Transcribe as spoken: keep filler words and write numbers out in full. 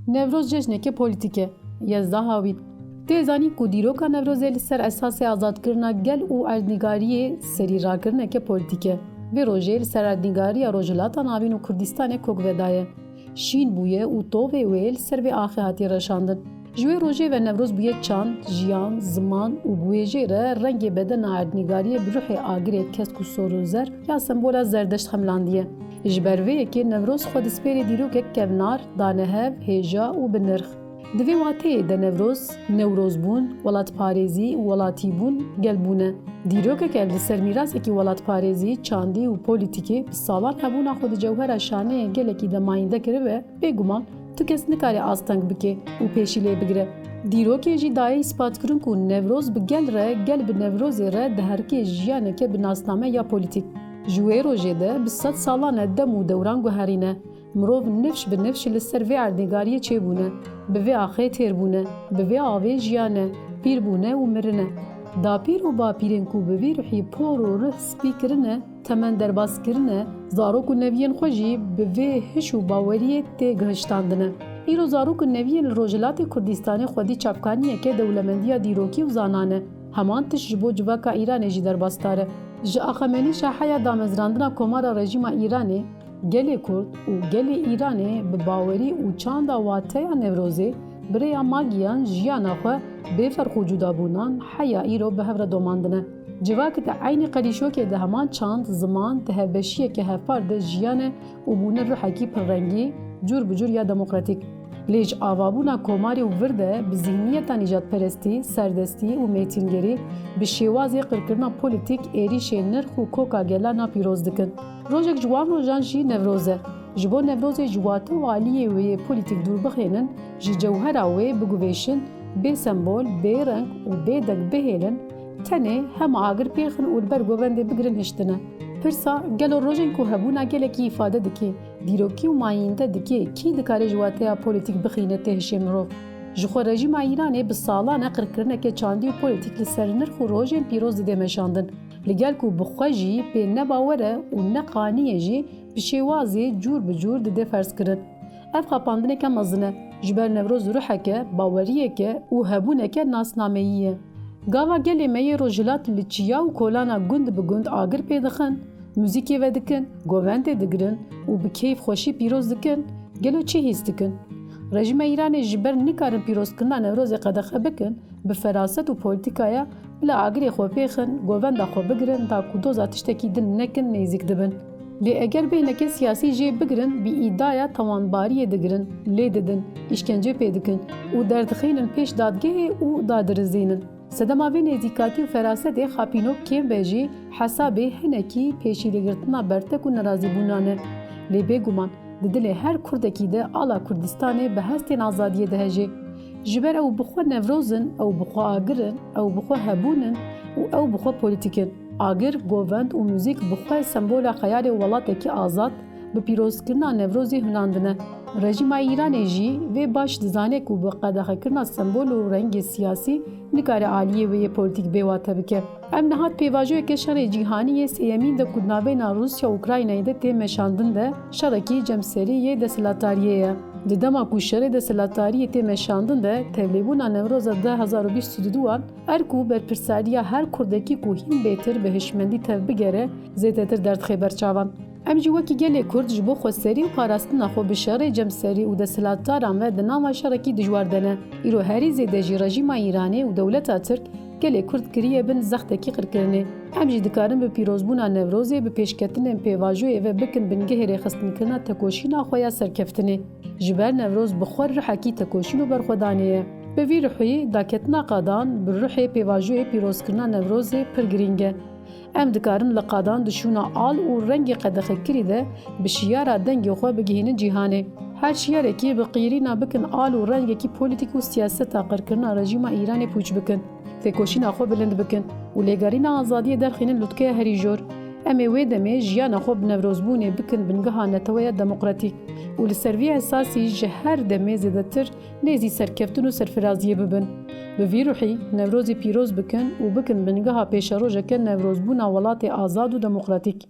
Newroz cejneke polîtîk e. Yezda Hawît. Tê zanîn ku dîroka Newrozê li ser esasê azadkirina gel û erdnîgariyê serî rakirineke polîtîk e. Vê rojê li ser erdnîgariya Rojhilata Navîn û Kurdistanê kok vedaye. Şîn bûye û tovê wê li ser vê axê hatiye reşandin. Ji wê rojê ve Newroz bûye çand, jiyan, ziman û bi wê jê re rengê bedena erdnîgariyê bi ruhê agirê kesk û sor û zer ya sembola Zerdeşt xemilandiye. Ji ber vê yekê Newroz xwe dispêrê dîrokek kevnar, danehev, hêja û bi nirx. Di vê wateyê de Newroz, newrozbûn, welatparêzî û welatîbûn gelbûn e. Dîrokeke li ser mîrasekî welatparêzî, çandî û polîtîkê bi salan hebûna xwe di cewhera şaneyê gelekî de mayînde kiribe, bêguman tu kes nikare asteng bike û pêşî lê bigire. Dîrokê jî daye îspatkirin ku Newroz bi gel re, gel bi Newrozê re diherike jiyaneke bi nasname ya polîtîk. Ji wê rojê de bi sed salan e dem û dewran guherîne. Mirov nifş bi nifş li ser vê erdnîgariyê çêbûne, bi vê axê têr bûne, bi vê avê jiyane, pîr bûne û mirine. Dapîr û bapîrên ku bi vî ruhî por û rih spî kirine, temen derbas kirine, zarok û neviyên xwe jî bi vê hiş û baweriyê tê gihiştandine. Îro zarok û neviyên li Rojhilatê Kurdistanê xwedî çavkaniyeke dewlemendiya dîrokî û zanan e. Heman tişt ji bo civaka Îranê jî derbasdar e. Ji axemenîşa heya damezrandina Komara Rejîma Îranê, gelê Kurd û gelê Îranê bi bawerî û çanda wateya Newrozê bi rêya magiyan jiyana xwe bê ferq û cudabûnan heya îro bi hev re domandine. Civakê di eynî qerîşokê de heman çand, ziman, di hevbeşiyeke hevpar de jiyane û bûne ruhekî pirrengî, cûr bi cûr ya demokratîk. Lê ji avabûna komarê û vir de bi zîhniyeta nîjadperestî, serdestî û mêtingerî bi şêwazê qirkirina polîtîk êrîşê nirx û koka gelan a pîroz dikin. Rojek ji wan rojan jî Newroz e. Ji bo Newrozê ji wate û aliyê wê yê polîtîk dûr bixênin, ji cewhera wê biguvêşin, bê sembol, bê reng û bê deng bihêlin, tenê hema agir pêxin û li ber govendê bigirin hiştine. Pirsa, gelo rojên ku hebûna gelekî îfade dike, dîrokî û mayînde dike, kî dikare ji wateya polîtîk bixîne tê hişê mirov? Ji xwe rejîma Îranê bi salan e qirkirineke çandî û polîtîk li ser nirx û rojên pîroz dide meşandin. Li gel ku bi xwe jî pê ne bawer e û ne qanî ye jî, bi şêwazê cûr bi cûr dide ferzkirin. Ev xapandineke mezin e, ji ber Newroz ruheke, baweriyeke û hebûneke nasnameyî ye. Gava gelê me yê Rojhilat li çiya û kolana gund bi gund agir pê dixin, muzîkê vedikin, govendê digirin û bi keyf xweşî pîroz dikin, gelo çi hîs dikin? Rejîma Îranê ji ber nikarin pîrozkirina Newrozê qedexe bikin, bi feraset û polîtîkaya bila agirê xwe pêxin, govenda xwe bigirin, da ku doza tiştekî din nekin, nêzîk dibin. Lê eger bêhneke siyasî jê bigirin, bi îdaya tawanbariyê digirin, lê didin, îşkence pê dikin û derdixînin pêş dadgehê û dadirizînin. Sedema vê nêzîkatî û ferasetê xapînok kêm be jî hesabê hinekî pêşîlêgirtina bertek û nerazîbûnan e. Lê bêguman, di dilê her Kurdekî de ala Kurdistanê bi hestên azadiyê dihejê. Ji ber ew bi xwe Newroz in, ew bi xwe agir in, ew bi xwe hebûn in û ew bi xwe polîtîk in. Agir, govend û muzîk bi xwe sembola xeyalê welatekî azad, bi pîrozkirina Newrozê hunandine. Rejîma Îranê jî vê baş dizane ku bi qedexekirina sembol û rengê siyasî nikare aliyê wê yê polîtîk bêwate bike. Em niha di pêvajoyeke şerê cîhanî yê sêyemîn de ku di navbeyna Rûsya û Ukraynayê de tê meşandin de şerekî cemserî yê desthilatdariyê ye. Di dema ku şerê desthilatdariyê tê meşandin de tevlêbûna Newroza du hezar û bîst û duan, erk û berpirsariya her Kurdekî ku hîn bêtir bi hişmendî tevbigere, zêdetir derdixe ber çavan. Em jî wekî gelê Kurd ji bo xweserî û parastina xwe bi şerê cemserî û desthilatdaran ve di nava şerekî dijwar de ne. Îro herî zêde jî rejîma Îranê û dewleta Tirk gelê Kurd kiriye bin zextekî qirkirinê. Em jî dikarin bi pîrozbûna Newrozê, bi pêşketinên pêvajoyê ve bikin bingehê rêxistinkirina tekoşîna xwe ya serkeftinê. Ji ber Newroz bi xwe ruhekî tekoşîn û berxwedanê ye. Bi vî ruhî, daketina qadan bi ruhê pêvajoyê pîrozkirina Newrozê pir girîng e. Em dikarin li qadan di şûna al û rengê qedexekirî de bi şiyara dengê xwe bigihînin cîhanê. Her şiyarekî bi qîrîna bikin al û rengekî polîtîk û siyaseta qirkirina rejîma Îranê pûç bikin. Têkoşîna xwe bilind bikin û lêgerîna azadiyê derxînin lûtkeya herî jor. Em ê wê demê jiyana xwe bi Newrozbûnê bikin bingeha neteweya demokratîk û li ser vî esasî ji her demê zêdetir nêzî serkeftin û serfiraziyê bibin. Bi vî ruhî Newrozê pîroz bikin û bikin bingeha pêşerojeke Newrozbûna welatê azad û demokratîk.